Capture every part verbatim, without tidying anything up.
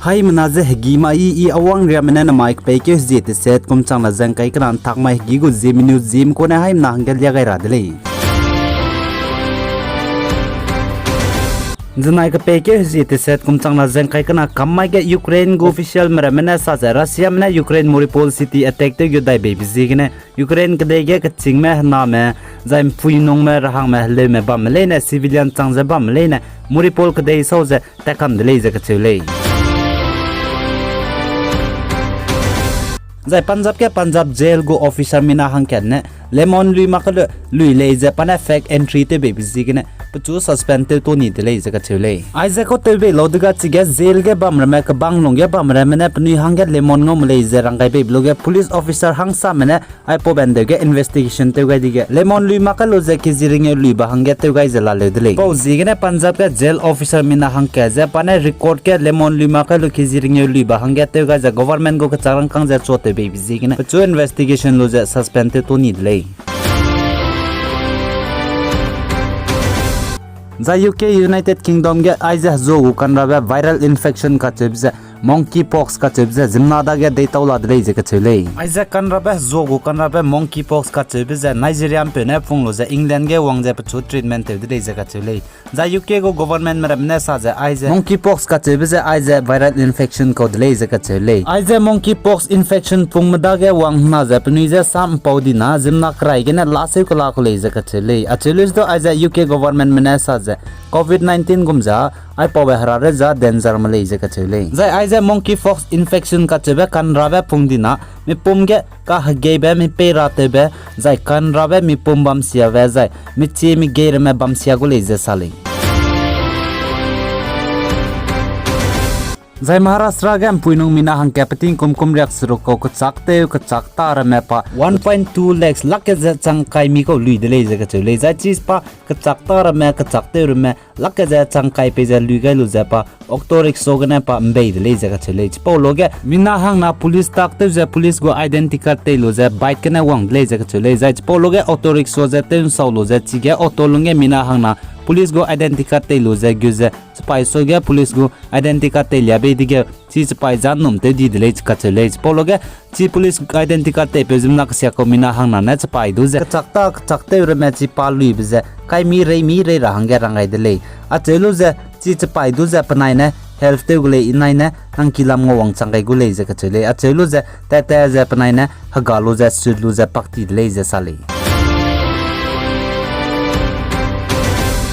Haimena ze hegî mai i, i awang riamme ne namai kepeikeu hezie teset kum changna ze ngkai kena ntak mai hegî gu Zeme News Zeme kune haimena hangge lia gai ra de lei. Zenai kepeikeu hezie teset kum changna ze ngkai kena kam mai ge Ukraine gu officialme ramme ne sa ze Russiame ne Ukraine Mariupol city attack tew gu dai beibe ziegene Ukraine kedei ge kechîngme hename, zai mpuinungme, rahangme, heleume bamme leine, civilian chang ze bamme leine, Mariupol kedei sau ze tatkam de lei ze kacheu lei. Zai Punjab ge Punjab jail gu officer mina hangkat ne lemon lui mak ke lu, lui lei ze pa ne fake entry tew beibe ziegene pechu suspend tew to ni de lei ze kacheu lei. Aize kau tew bei lau dega chige jail ge bam ramme kebang lungge bam ramme ne penui hangge lemon ngau me lei ze rang gai beibe luge police officer hangsame ne aipau bendeu ge investigation tew gai dige lemon lui mak ke lu ze kezi ringeu luibe hangge tew gai ze laleu de lei. Pau ziegene Punjab ge jail officer mina hangkat ze pa ne record ge lemon lui mak ke lu kezi ringeu luibe hangge tew gai ze government gu kechak rangkâng ze chua tew beibe ziegene pechu investigation lu ze suspend tew to ni de lei. Zai U K United Kingdom ge aize hezua gu kanrabe viral infection kacheube ze monkeypox kacheube ze ziemmena dage deitau la de lei ze kacheu lei. Aize kanrabe hezua gu kanrabe monkeypox kacheube ze Nigeria mpeu ne pung lu ze England ge wang ze pechu treatment tew de lei ze kacheu lei. Zai U K gu governmentme ramme ne sa ze aize monkeypox kacheube ze aize viral infection kau de lei ze kacheu lei. Aize monkeypox infection pungme dage wang hena ze penui je sa mpau dina ziemmena kerai gene laseu kela ku lei ze kacheu lei. Acheu lu ze du aize U K governmentme ne sa ze covid nineteen gum ze aipaube herare ze dangerme lei ze kacheu lei. Zai aize monkeypox infection kacheube kanrabe pung dina mipum ge kahegeibe mipei ratewbe, zai kanrabe mipum bamsiabe, zai michie migei ramme bamsia gu lei ze sa lei. Zai Maharashtra ge mpuinung mina hangkat peting kum kum riak seruk kau kechâk tew kechâk ta ramme pa one point two lakhs lak ke ze chang kai mi kau lui de lei ze kacheu lei. Zai chi pa kechâk ta ramme kechâk tew ramme lak ke ze chang kai pei ze lui gai lu ze pa auto rickshaw gene pa mbei de lei ze kacheu lei. Chipau luge mina hangna police tak tew ze police gu identity card tei lu ze bike gene wang de lei ze kacheu lei. Zai chipau luge auto rickshaw ze tew nsau lu ze chige auto lungge mina hangna police gu identity card tei lu ze gu ze chipai suage police gu identity card teilia bei dege chi chipai ze nnum tew di de lei kacheu lei. Chipau luge chi police identity card teipeu ziemmena kesia kau mina hangna ne chipai du ze kechâk ta kechâk tew ramme chi pa luibe ze kai mi rei mi rei ra hangge rang gai de lei. Acheu lu ze chi chipai du ze penai ne help tew gu lei, inai ne nang ki lam ngau wangchang gai gu lei ze kacheu lei. Acheu lu ze tat tat ze penai ne hega lu ze sut lu ze pak ti de lei ze sa lei.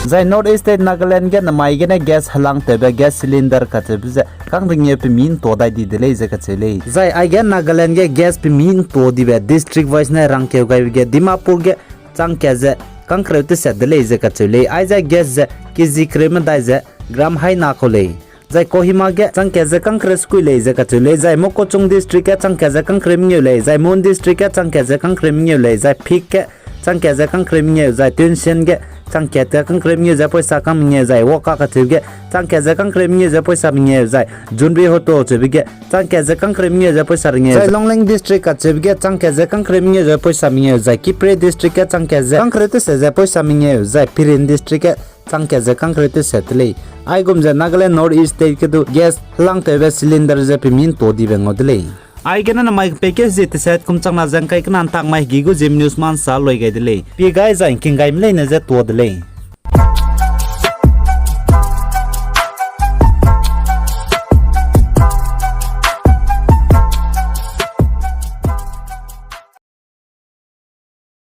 Zai North East State Nagaland ge namai gene gas helangtewbe gas cylinder kacheube ze kang ringeu pemi ntua dai di de lei ze kacheu lei. Zai aige Nagaland ge gas pemi ntua dibe district wise ne rangkeu gaibe ge Dimapur ge chang kat ze kangkereu teset de lei ze kacheu lei. Aize gas ze kezi kereu medai ze gram haina kau lei. Zai Kohima ge chang kat ze kangkereu sekui lei ze kacheu lei. Zai Mokokchung district ge chang kat ze kangkereu mengeu lei. Zai Mon district ge chang kat ze kangkereu mengeu lei. Zai Phek ge chang kat ze kangkereu mengeu. Zai Tuensang ge chang kat ze kangkereu mengeu ze poisa kang mengeu. Zai Wokha kacheu ge chang kat ze kangkereu mengeu ze poisa mengeu. Zai Zunheboto cheube ge chang kat ze kangkereu mengeu ze poisa rengeu. Zai Longleng district kacheube ge chang kat ze kangkereu mengeu ze poisa mengeu. Zai Kiphire district ge chang kat ze kangkereu teset ze poisa mengeu. Zai Peren district ge chang kat ze kangkereu teset de lei. Aigum ze Nagaland North East State ge du gas helangtewbe cylinder ze pemi ntua dibe ngau de lei. Aigene namai kepeikeu hezie teset kum changna ze ngkai kena ntak mai hegî gu Zeme News ma nsa lui gai de lei. Pie gai zai ngking gaime leine je tua de lei.